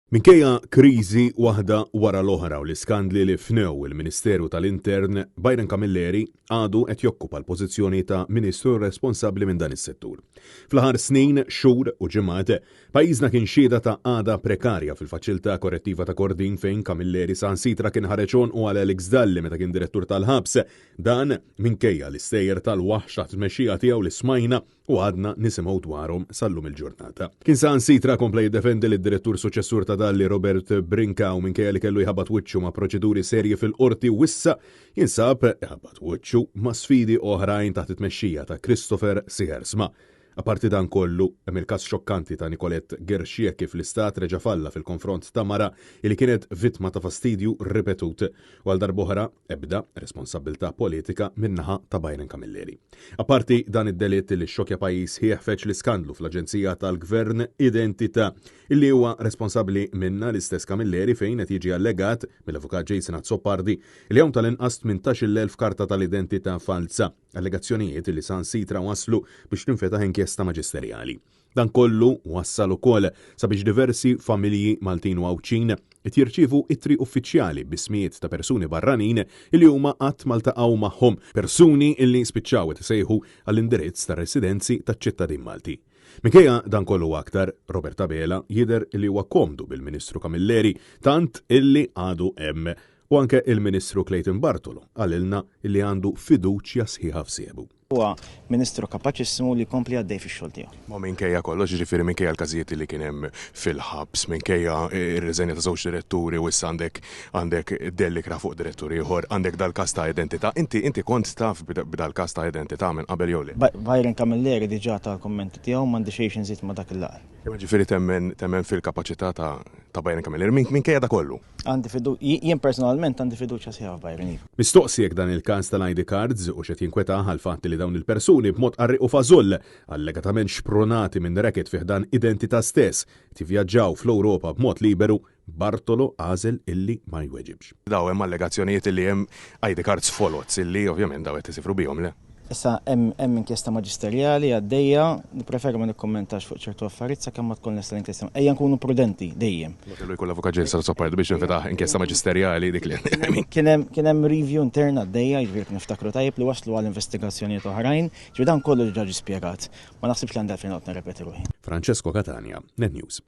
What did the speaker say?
Minkejja kriżi waħda wara l-oħra u l-iskandli li fnew il-Ministeru tal-Intern, Byron Camilleri għadu qed jokkupa l-pożizzjoni ta' Ministru responsabbli minn dan is-settur. Fl-aħħar snin, xhur u ġimgħat, pajjiżna kien xhieda ta' qagħda prekarja fil-Faċilità Korrettiva ta' Kordin fejn Camilleri saħansitra kien ħareġ għonqu għal Alex Dalli meta kien direttur tal-ħabs. Dan minkejja l-istejjer tal-waħx taħt it-tmexxija tiegħu li smajna u għadna nisimgħu dwarhom sal-lum il-ġurnata. Kien saħansitra kompla jiddefendi lid-direttur suċċessur ta' Dalli Robert Brinca u minkejja li kellu jħabbat wiċċu ma' proċeduri serji fil-qorti u issa jinsab iħabbat wiċċu ma' sfidi oħrajn taħt it-tmexxija ta' Christopher Siegersma. Apparti dan kollu, hemm il-każ xokkanti ta' Nicolette Gershie kif l-Istat reġa' falla fil-konfront ta' mara li kienet vittma ta' fastidju ripetut u għal darb'oħra ebda responsabbiltà politika min-naħa ta' Byron Camilleri. Apparti dan id-delitt li xxokkja pajjiż sħiħ feġġ l-iskandlu fl-aġenzija tal-Gvern Identità illi huwa responsabbli minnha l-istess Camilleri fejn qed jiġi allegat mill-Avukat Jason Azzopardi li hawn tal-inqas 18,000 karta tal-identità falza, allegazzjonijiet li saħansitra wasslu biex tinfetaħ inkjesta maġisterjali. Dan kollu wassal ukoll sabiex diversi familji Maltin u Għawdxin qed jirċievu ittri uffiċjali b'ismijiet ta' persuni barranin li huma qatt ma ltaqgħu magħhom, persuni li spiċċaw qed isejħu għall-indirizz tar-residenzi taċ-ċittadin Malti. Minkejja dan kollu u aktar, Robert Abela jidher li huwa komdu bil-Ministru Camilleri tant illi għadu hemm u anke il-Ministru Clayton Bartolo qalilna li għandu fiduċja sħiħa f'sieħbu. Huwa Ministru kapaċissimu li jkompli għaddej fix-xogħol tiegħu. Ma minkejja kollox, jiġifieri minkejja l-każijiet li kien hemm fil-ħabs, minkejja r-riżenja ta' żewġ diretturi u issa għandek għandek dell ikrah fuq direttur ieħor, għandek dal-każ ta' identità. Inti inti kont taf b'dal-każ ta' identità minn qabel jew le? Byron Camilleri diġà ta l-kummenti tiegħu, m'għandi xejn xi nżid ma' dak li qal. Imma ġifieri temmen temmen fil-kapaċità ta' ta' Byron Camilleri minkejja da kollu? Għandi fidu, jien personalment għandi fiduċja sħiħa f'Byron, iva. Mistoqsi jekk dan il-każ tal-ID cards hux qed jinkwetah għall-fatt li dawn il-persuni b'mod qarrieq u fażull, allegatament xprunati minn racket fi ħdan Identità stess, qed jivvjaġġaw fl-Ewropa b'mod liberu, Bartolo għażel illi ma jweġibx. Dawn hemm allegazzjonijiet illi hemm ID cards foloz illi ovvjament dawn qed isifru bihom, le? Issa hemm hemm inkjesta maġisterjali għaddejja, nippreferi ma nikkummentax fuq ċertu affarijiet sakemm ma tkun lesta l-inkjesta. Ejja nkunu prudenti dejjem. Ma kellu jkun l-Avukat James Azzopardi biex jinfetaħ inkjesta maġisterjali dik li Kien hemm kien hemm review interna għaddejja, jiġifieri jekk niftakru tajjeb li wasslu għal investigazzjonijiet oħrajn, jiġifieri dan kollu diġà ġie spjegat. Ma naħsibx li għandi għalfejn noqgħod nirrepeti ruħi. Francesco Catania, Net News.